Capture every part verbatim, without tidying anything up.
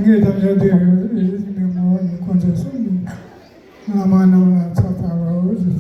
ངས་དམ་བཅའ་འདི་རེ་རེ་བཞིན་པའི་ངོ་བོ་ནི་དཀོན་མཆོག་གསུམ་གྱི་བླ་མ་རྣམས་ལ་ཕྱག་འཚལ་ལོ་ཞེས་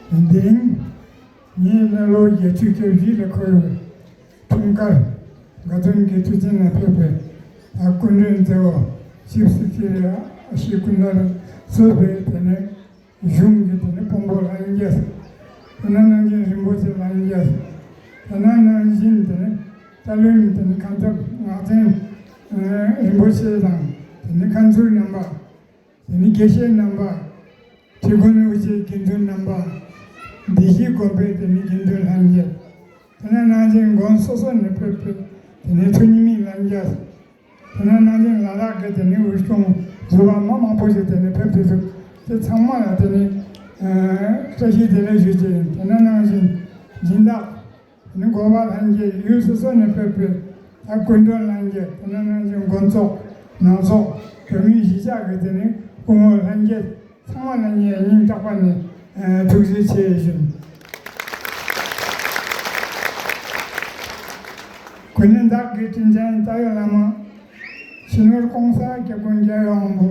སོ། དེ་རིང་ངས་ནི་ལོ་བརྒྱད་ཅུ་གྱ་བཞི་ལ་འཁོར་བའི་འཁྲུངས་སྐར་དགའ་སྟོན་གྱི་དུས་ཆེན་ལ་ཕེབས་པའི་ད་སྐུ་མགྲོན་མཛད་པ་ཆིབས་སུ་མཆིའི་ཨ་ཞེ་སྐུ་མདུན་གཙོས་པའི་དེ་ནས་གཞུང་གི་དེ་ནི་དཔོན་པོ་ལྷན་རྒྱས། དེ་ནང་བཞིན་རིན་པོ་ཆེ་ལྷན་རྒྱས། དེ་ནང་བཞིན་དེ་ནི་བཀའ་བློན་དེ་ནི་ཁ་ཚབ་ངག་འཛིན་རིན་པོ་ཆེ་དང་དེ་ནི་ཁ་མཛུར་རྣམ་པ། དེ་ནི་དགེ་བཤེས་རྣམ་པ། ཁྲི་དགོན་དབུ་ཆེ་དགེ་འདུན་རྣམ་པ། སྡེ་བཞི་དགོན་པའི་དེ་ནི་དགེ་འདུན་ལྷན་རྒྱས། དེ་ནང་བཞིན་དགོན་སོ་སོ་ནས་ཕེབས་པའི་དེ་ནི་ཐུ་ཉི་མི་ལྷན་རྒྱས། དེ་ནང་བཞིན་ལ་དྭགས་ཀྱི་དེ་ནི་འུ་སྐྱོང་ཟུར་པ་མ་མང་པོ་ཞིག་དེ་ནི་ཕེབས་ཏེ་འདུག་དེ་ཚང་མ་ལ་དེ་ནི་ཨ་བཀྲ་ཤིས་བདེ་ལེགས་ཞུ་ཅེས་ཡིན། དེ་ནང་བཞིན་སྦྱིན་བདག་དེ་ནི་འགོ་པ་ལྷན་རྒྱས། ཡུལ་སོ་སོ་ནས་ཕེབས་པའི་ད་སྐུ་མགྲོན་ལྷན་རྒྱས། དེ་ནང་བཞིན་དགོན་ཚོགས་ནང་ཚོགས་བོད་མི་གཞིས་ཆགས་ཀྱི་དེ་ནི་སྐུ་ངོ་ལྷན་རྒྱས། ཚང་མ་ལ་ངས་སྙིང་ཐག་པ་ནས་ཨ་ཐུགས་རྗེ་ཆེ་ཞུ། གུས་ནས་བདག་གི་དྲིན་ཅན་རྩ་བའི་བླ་མ། སྤྱི་ནོར་༸གོང་ས་༸སྐྱབས་མགོན་རྒྱལ་བའི་དབང་པོ་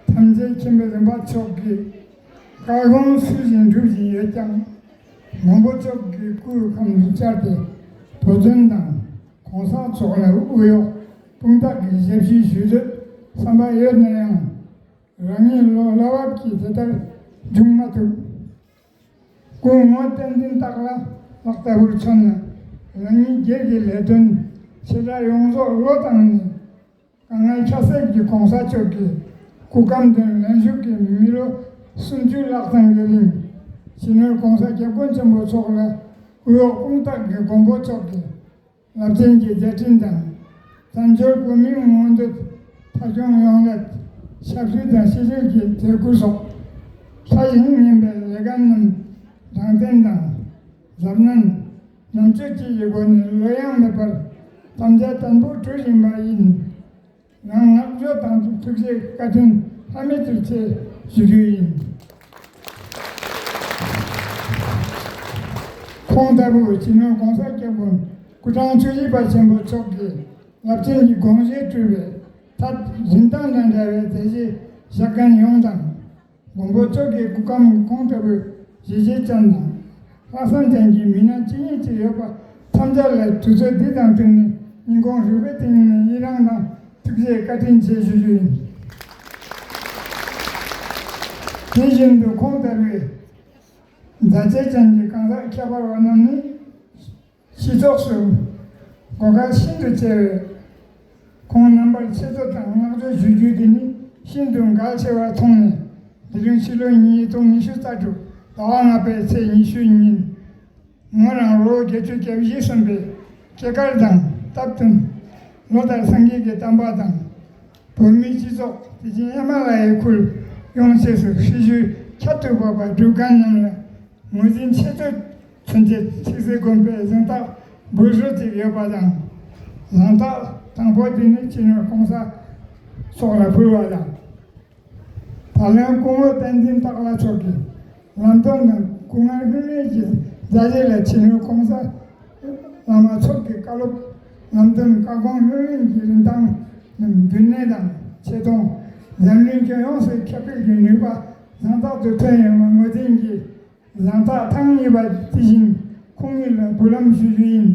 ཐམས་ཅད་མཁྱེན་པའི་རིམ་པ་མཆོག་གི་བཀའ་དགོངས་ཚུལ་བཞིན་སྒྲུབ་བཞིན་ཡོད་ཀྱང་། མགོན་པོ་མཆོག་གི་སྐུའི་ཁམས་སུ་བཅར་ཏེ་དོ་འདོན་དང་༸གོང་ས་མཆོག་ལ་དབུ་གཡོག་དཔུང་རྟགས་ཀྱི་ཞབས་ཕྱི་ཞུ་འདོད་བསམ་པ་ཡོད་ན་ཡང་། རང་ཉིད་བློ་བློ་བབ་ཀྱིས་དེ་ལྟར་འབྱུང་མ་ཐུབ། སྐུ་ངོ་བསྟན་འཛིན་སྟག་ལྷ་ལགས་ལྟ་བུར་མཚོན་ན། རང་ཉིད་སྒེར་གྱི་ལས་དོན་ཆེ་ཕྲ་ཡོངས་རྫོགས་བློས་བཏང་ནས། དཀའ་ངལ་ཁྱད་བསད་ཀྱི་༸གོང་ས་མཆོག་གི་སྐུ་ཁམས་དོན་ལེན་ཞུགས་ཀྱི་མི་ལོ་སུམ་ཅུ་ལྷག་ཙམ་གྱི་རིང་སྤྱི་ནོར་༸གོང་ས་༸སྐྱབས་མགོན་ཆེན་པོ་མཆོག་ལ་དབུ་གཡོག་དཔུང་རྟགས་ཀྱི་མགོན་པོ་མཆོག་གི་རླབས་ཆེན་གྱི་མཛད་འཕྲིན་དང་། བཙན་བྱོལ་བོད་མིའི་མངོན་འདོད་མཐའ་སྐྱོང་ཡོང་སླད་ཞབས་ཕྱི་དང་ཤེས་རིག་གི་མཛད་ཁུར་སོགས་ཕྲ་ཞིང་སྙན་པའི་ལས་འགན་རྣམས་དྲང་བདེན་དང་གཟབ་ནན་རྣམ་དཔྱོད་བཅས་ཀྱི་སྒོ་ནས་བློ་ཡང་མེད་པར་དམ་བཅའ་བརྟན་པོ་སྒྲུབ་བཞིན་པ་ཡིན། རང་བསྔགས་བརྗོད་དང་ཐུགས་རྗེ་བཀའ་དྲིན་ལྷག་མེད་དུ་ཆེ་ཞུ་རྒྱུ་ཡིན། ཁོང་ལྟ་བུ་སྤྱི་ནོར་༸གོང་ས་༸སྐྱབས་མགོན་སྐུ་ཕྲེང་བཅུ་བཞི་པ་ཆེན་པོ་མཆོག་གི་རླབས་ཆེན་གྱི་དགོངས་བཞེད་སྤྲུལ་པའི་ཐད་རིན་ཐང་དང་འདྲ་བའི་མཛད་རྗེས་བཞག་མཁན་ཡོངས་དང་། མགོན་པོ་མཆོག་གི་སྐུ་ཁམས་ཁོང་ལྟ་བུའི་གཞིས་བྱེས་ཅན་དང་ལྷག་བསམ་ཅན་གྱི་མི་སྣ་ཅི་སྙེད་ཅིག་ཡོད་པ་ཐམས་ཅད་ལ་དུས་ཚོད་འདི་དང་བསྟུན་ནས་སྙིང་ཁོང་རུས་པའི་གཏིང་ནས་ཡི་རང་དང་ཐུགས་རྗེ་བཀའ་དྲིན་ཆེ་ཞུ་རྒྱུ་ཡིན། དེ་བཞིན་དུ་ཁོང་ལྟ་བུའི་མཛད་རྗེས་ཅན་གྱི་གང་ཟག་ཁྱད་པར་བ་རྣམས་ནི། སྤྱི་ཚོགས་སུ་གོ་སྐབས་ཤིན་ཏུ་ཆེ་བས། ཁོང་རྣམ་པར་ཆེ་བསྟོད་དང་བསྔགས་བརྗོད་ཞུ་རྒྱུ་དེ་ནི་ཤིན་ཏུ་གལ་ཆེ་བར་མཐོང་ནས། དེ་རིང་ཕྱི་ལོ་ཉིས་སྟོང་ཉི་ཤུ་རྩ་དྲུག་ཟླ་བ་ལྔ་པའི་ཚེས་ཉི་ཤུ་ཉིན། ང་རང་ལོ་བརྒྱད་ཅུ་གྱ་བཞི་སོན་པའི་སྐྱེས་སྐར་དང་སྟབས་བསྟུན། ལོ་ལྟར་སངས་རྒྱས་ཀྱི་བསྟན་པ་དང་། བོད་མིའི་སྤྱི་ཚོགས་དེ་བཞིན་ཧི་མ་ལ་ཡའི་ཁུལ་ཡོངས་ཤེས་སུ་སྲི་ཞུའི་ཁྱད་དུ་འཕགས་པ་སྒྲུབ་མཁན་རྣམས་ལ་ངོས་འཛིན་ཆེ་བསྟོད་མཚོན་ཆེད་ཁྲིག་སེ་དགོན་པའི་གཟེངས་རྟགས་འབུལ་སྲོལ་ཅིག་ཡོད་པ་དང་། གཟེངས་རྟགས་དང་པོ་དེ་ནི་སྤྱི་ནོར་༸གོང་ས་མཆོག་ལ་ཕུལ་བ་དང་། ད་ལན་སྐུ་ངོ་བསྟན་འཛིན་སྟག་ལྷ་མཆོག་གི་ལམ་སྟོན་དང་སྐུ་ངལ་ལྷུར་ལེན་གྱི་མཛད་རྗེས་ལ་སྤྱི་ནོར་༸གོང་ས་བླ་མ་མཆོག་གི་བཀའ་སློབ་ལམ་སྟོན་བཀའ་དགོངས་ལྷུར་ལེན་གྱི་རིན་ཐང་རྣམས་རྒྱུན་གནས་དང་ཆེ་མཐོང་འཛམ་གླིང་ཁྱོན་ཡོངས་སུ་ཁྱབ་སྤེལ་གྱི་ནུས་པ་གཟེངས་རྟགས་སུ་ཐོན་ཡོད་པ་ངོས་འཛིན་གྱིས་གཟེངས་རྟགས་ཐེངས་གཉིས་པ་དེ་བཞིན་ཁོང་ཉིད་ལ་འབུལ་ལམ་ཞུ་རྒྱུ་ཡིན།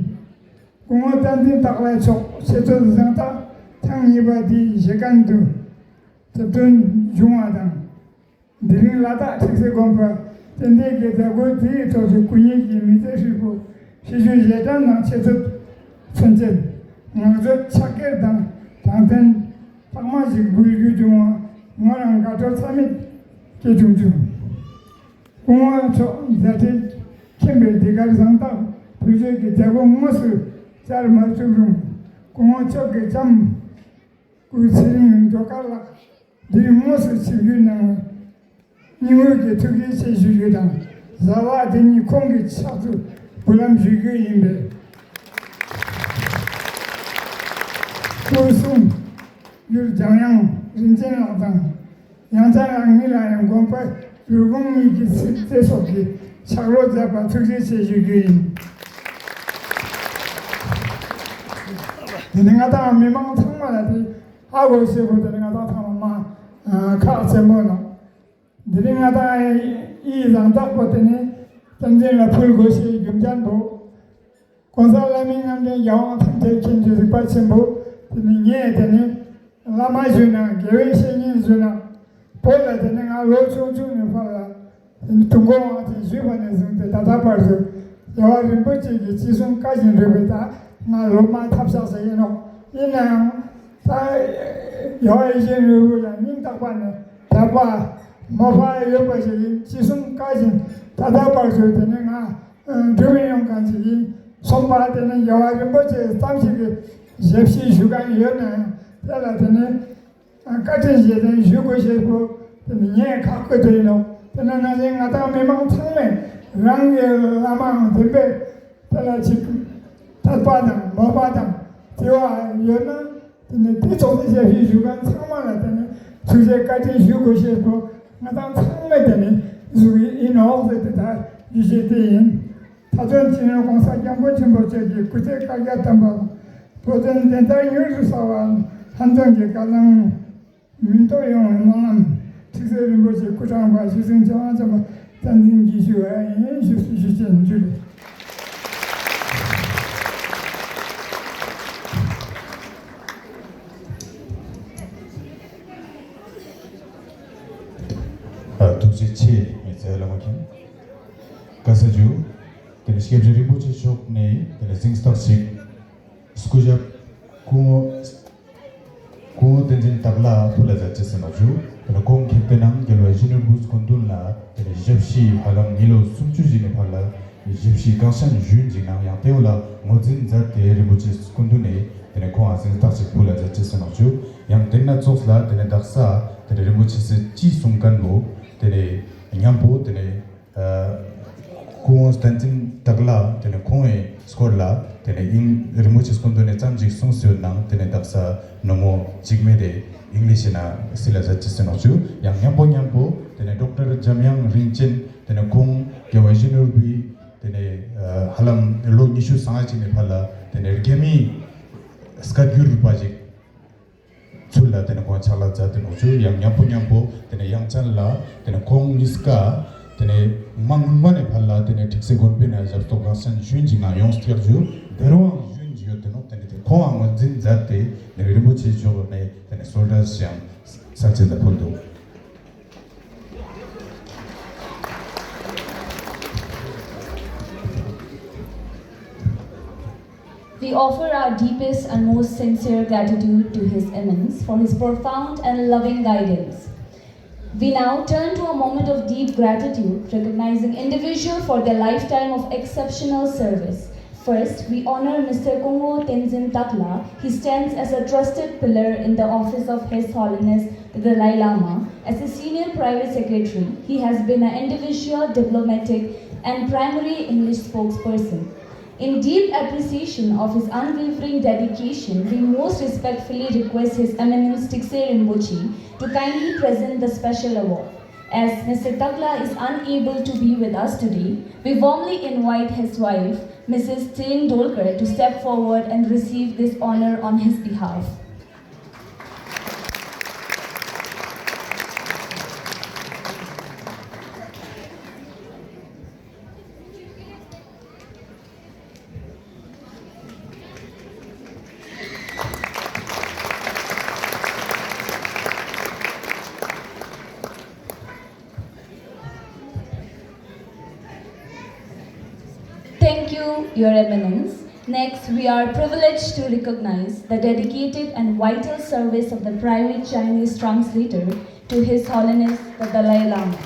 སྐུ་ངོ་བསྟན་འཛིན་སྟག་ལྷ་མཆོག་ཆེ་བསྟོད་གཟེངས་རྟགས་ཐེངས་གཉིས་པ་དེའི་བཞེས་མཁན་དུ་ཐེར་འདོན་བྱུང་བ་དང་། དེ་རིང་ལ་དྭགས་ཁྲིག་སེ་དགོན་པ་རྟེན་འབྲེལ་གྱི་མཛད་སྒོ་དེའི་ཐོག་ཏུ་སྐུ་ཉིད་ཀྱི་མི་ཚེ་ཧྲིལ་པོ་ཤེས་རྒྱུ་རྗེས་དྲན་དང་ཆེ་བསྟོད་མཚོན་ཆེད་བསྔགས་བརྗོད་ཕྱག་འཁྱེར་དང་དྲང་བདེན་རྟགས་མ་ཞིག་འབུལ་རྒྱུ་བྱུང་བ་ང་རང་དགའ་སྤྲོ་ཚད་མེད་སྐྱེས་བྱུང་བྱུང་། སྐུ་ངོ་མཆོག་མཛད་འཕྲིན་མཁྱེན་པའི་འདི་གར་གཟེངས་རྟགས་འབུལ་རྒྱུ་གི་མཛད་སྒོ་དངོས་སུ་བཅར་མ་ཐུབ་རུང་སྐུ་ངོ་མཆོག་གི་ལྕམ་སྐུ་ཚེ་རིང་སྒྲོལ་དཀར་ལགས་འདིར་དངོས་སུ་ཆིབས་བསྒྱུར་གནང་བའི་སྙིང་དབུས་ཀྱི་ཐུགས་རྗེ་ཆེ་ཞུ་རྒྱུ་དང་། ཟླ་བ་འདི་ཉིད་ཁོང་གི་ཕྱག་ཏུ་འབུལ་ལམ་ཞུ་རྒྱུ་ཡིན་པས། སྐུ་སྲུང་ཡུལ་འཇམ་དབྱངས་རིན་ཆེན་ལགས་དང་། ཡང་ཅང་རང་ཉིད་ལ་ཡང་དགོན་པ་ཡུལ་གོང་གཉིས་ཀྱི་སྲིད་སྡེ་སོགས་ཀྱི་ཕྱག་རོགས་མཛད་པར་ཐུགས་རྗེ་ཆེ་ཞུ་རྒྱུ་ཡིན། དེ་ནི་ང་དང་མི་མང་ཚང་མ་ལ་དེ་ཧ་གོ་ཤེས་པོ་དེ་ནི་ང་དང་ཚང་མ་མ་ཁག་ཆེན་པོ་ནོག། དེ་རིང་ང་དང་ཨི་བཟང་རྟགས་པོ་དེ་ནི་བསྟན་འཛིན་ལ་ཕུལ་དགོས་ཤེས་རྒྱུ་མཚན་པོ། ༸གོང་ས་ལྷ་མིའི་རྣམ་འདྲེན་རྒྱལ་དབང་ཐམས་ཅད་མཁྱེན་ཅིང་གཟིགས་པ་ཆེན་པོ་དེ་ནི་ངས་དེ་ནི་བླ་མ་ཞུས་ན་དགེ་བའི་བཤེས་གཉེན་ཞུས་ན་བོད་ལ་དེ་ནི་ང་ལོ་ཆུང་ཆུང་ནས་ཕར་ལ་དེ་ནི་དུས་འཁོར་དབང་ཆེན་ཞུས་པ་ནས་བཟུང་སྟེ་ད་ལྟ་བར་དུ་རྒྱལ་བ་རིན་པོ་ཆེ་གི་ཅི་གསུང་བཀའ་བཞིན་སྒྲུབ་པའི་ད་ང་སློབ་མ་ཐབས་ཆག་ཞིག་ཡིན་ནོག། ཡིན་ནའང་ད་ཡོ་ཨེ་ཤེ་ནོར་བུ་ལ་སྙིང་ཐག་པ་ནས་དད་པ་མོས་པ་ཡོད་པ་ཞིག་ཡིན། ཅི་གསུང་བཀའ་བཞིན་ད་ལྟ་བར་དུ་དེ་ནི་ང་སྒྲུབ་ཡོང་མཁན་ཞིག་ཡིན། གསུམ་པ་དེ་ནི་རྒྱལ་བ་རིན་པོ་ཆེ་ཙམ་ཞིག་གི་ཞབས་ཕྱི་ཞུ་མཁན་ཡོད་ནའང་དེ་ལ་དེ་ནི་བཀའ་དྲིན་རྗེས་དྲན་ཞུ་དགོས་ཤེས་པོ་དེ་ནི་ངས་ཁག་པོ་དེ་ཡིན་ནོག། དེ་ནི་ནང་བཞིན་ང་དང་མི་མང་ཚང་མས་རང་གི་བླ་མའང་བདེན་པའི་དེ་ལ་ཅིག་དད་པ་དང་མོས་པ་དང་བརྩེ་བ་ཡོད་ན་དེ་ནི་དེ་ཚོགས་སྡེ་ཞབས་ཕྱི་ཞུ་མཁན་ཚང་མ་ལ་དེ་ནི་ཐུགས་རྗེ་བཀའ་དྲིན་ཞུ་དགོས་ཤེས་པོ་ང་དང་ཚང་མས་དེ་ནི་ཟུག་ཡིན་ནོག་ཟེར་ཏེ་ད་ཡིད་ཆེས་དེ་ཡིན། ད་དུང་སྤྱི་ནོར་༸གོང་ས་༸སྐྱབས་མགོན་ཆེན་པོ་མཆོག་གི་སྐུ་ཚེ་བསྐལ་བརྒྱར་བརྟན་པ་དང་བོད་དོན་བདེན་མཐའ་མྱུར་དུ་གསལ་བ་ལྷན་སྐྱེས་ཀྱི་བསྐལ་བཟང་མུན་རྟོག་ཡོང་བའི་སྨོན་ལམ། ཁྲིག་སེ་རིན་པོ་ཆེ་སྐུ་དྲང་པ་ཞུ་ཚན་ཆ་ཚང་ཚང་མ་བསྟན་འཛིན་གྱིས་ཞུ་བ་ཡིན། ཞུ་ཞུ་ཅེས་འཇུ་ལེ། ཨ་ཐུགས་རྗེ་ཆེ། ངའི་ཚེ་བླ་མ་མཁྱེན། ཀ་ས་ཇུ། དེ་ནས་སྐྱབས་རྗེ་རིན་པོ་ཆེ་མཆོག་ནས་དེ་ནས་གཟེངས་རྟགས་ཤིག་སྐུ་ཞབས་སྐུ་ངོ་སྐུ་ངོ་བསྟན་འཛིན་སྟག་ལྷ་ཕུལ་ལ་མཛད་ཅེས་ཟེར་ནོག་ཞུ། དེ་ནས་ཁོང་ཁེ་ཏེ་ནང་རྒྱལ་བ་ཡིད་བཞིན་ནོར་བུའི་སྐུ་མདུན་ལ་དེ་ནས་ཞབས་ཕྱི་ཧ་ལམ་མི་ལོ་སུམ་ཅུ་ཞིག་ནས་ཕར་ལ་ཞབས་ཕྱི་གང་ཤར་ཞུས་ཅིག་ནང་ཡང་དེ་བོ་ལ་ངོས་འཛིན་མཛད་དེ་རིན་པོ་ཆེ་སྐུ་མདུན་ནས་དེ་ནས་ཁོང་ཨ་གཟེངས་རྟགས་ཤིག་ཕུལ་ལ་མཛད་ཅེས་ཟེར་ནོག་ཞུ། ཡང་དེ་ན་ཙོགས་ལ་དེ་ནས་དག་ས་དེ་ནས་རིན་པོ་ཆེ་སི་ཅི་གསུང་མཁན་བོ་དེ་ནས་མཉམ་པོ་དེ་ནས་ཨ་སྐུ་ངོ་བསྟན་འཛིན་སྟག་ལྷ་དེ་ནས་ཁོང་ངི་སྐོར་ལ་དེ་ནས་ཨིང་རིན་པོ་ཆེ་སྐུ་མདུན་ནས་ཙམ་ཞིག་གསུངས་སེ་ཡོད་ནང་དེ་ནས་དག་ས་ནོ་མོ་ཅིག་མེད་དེ་ཨིང་ལིཤ་ན་སི་ལ་ཟ་ཅི་སེ་ནོག་ཞུ། ཡང་མཉམ་པོ་མཉམ་པོ་དེ་ནས་ཌོག་ཊར་འཇམ་དབྱངས་རིན་ཆེན་དེ་ནས་ཁོང་རྒྱལ་བ་ཡིད་བཞིན་ནོར་བུའི་དེ་ནས་ཨ་ཧ་ལམ་ལོ་ཉི་ཤུ་སང་ཅིག་ནས་ཕར་ལ་དེ་ནས་རྒྱ་མིའི་སྐད་སྒྱུར་པ་ཞིག་ཚུལ་ལ་དེ་ནས་ཁོང་ཕྱག་ལས་མཛད་དེ་ནོག་ཞུ། ཡང་མཉམ་པོ་མཉམ་པོ་དེ་ནས་དབྱངས་ཅན་ལ་དེ་ནས་ཁོང་གཉིས་ཀ་དེ་ནས་མ་སྔོན་མ་ནས་ཕར་ལ་དེ་ནས་ཁྲིག་སེ་དགོན་པའི་ནང་ཞབས་ཏོག་གང་ཤར་ཞུས་ཅིག་ནང་ཡོངས་ཏེ་ཞུ། དེ་རུའང་ཞུས་ཡོད་དེ་ནོག། དེ་ནས་དེ་ཁོང་ཨ་ངོས་འཛིན་མཛད་དེ་དེ་ནས་རིན་པོ་ཆེ་མཆོག་ནས་དེ་ནས་གསོལ་རས་ཤིག་ཡང་ས་ཆེན་ལ་ཕུལ་འདུག། We offer our deepest and most sincere gratitude to His Eminence for his profound and loving guidance. We now turn to a moment of deep gratitude, recognizing individual for their lifetime of exceptional service. First, we honor Mister Kong Wo Tenzin Takla. He stands as a trusted pillar in the office of His Holiness the Dalai Lama. As a senior private secretary, he has been an individual diplomatic and primary English spokesperson. In deep appreciation of his unwavering dedication, we most respectfully request His Eminence Trikse Rinpoche to kindly present the special award. As Mister Takla is unable to be with us today, we warmly invite his wife, Missus Tsen Dolkar, to step forward and receive this honor on his behalf. Thank you, Your Eminence. Next, we are privileged to recognize the dedicated and vital service of the private Chinese translator to His Holiness the Dalai Lama.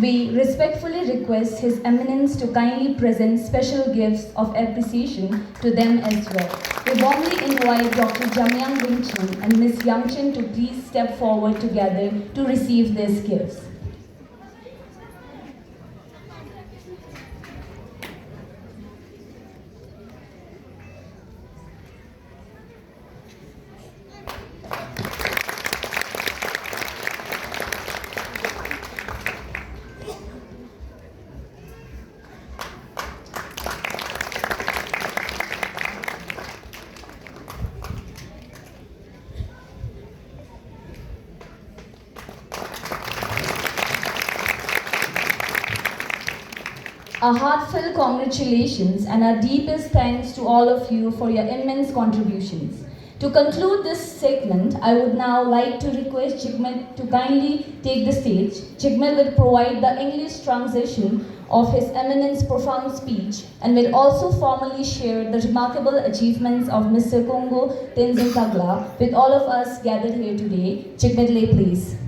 We respectfully request His Eminence to kindly present special gifts of appreciation to them as well. We warmly invite Doctor Jamyang Rinchen and Miss Yangchen to please step forward together to receive these gifts. A heartfelt congratulations and our deepest thanks to all of you for your immense contributions. To conclude this segment, I would now like to request Jigme to kindly take the stage. Jigme will provide the English translation of His Eminence's profound speech and will also formally share the remarkable achievements of Mister Kongo Tenzin Tagla with all of us gathered here today. Jigme, please.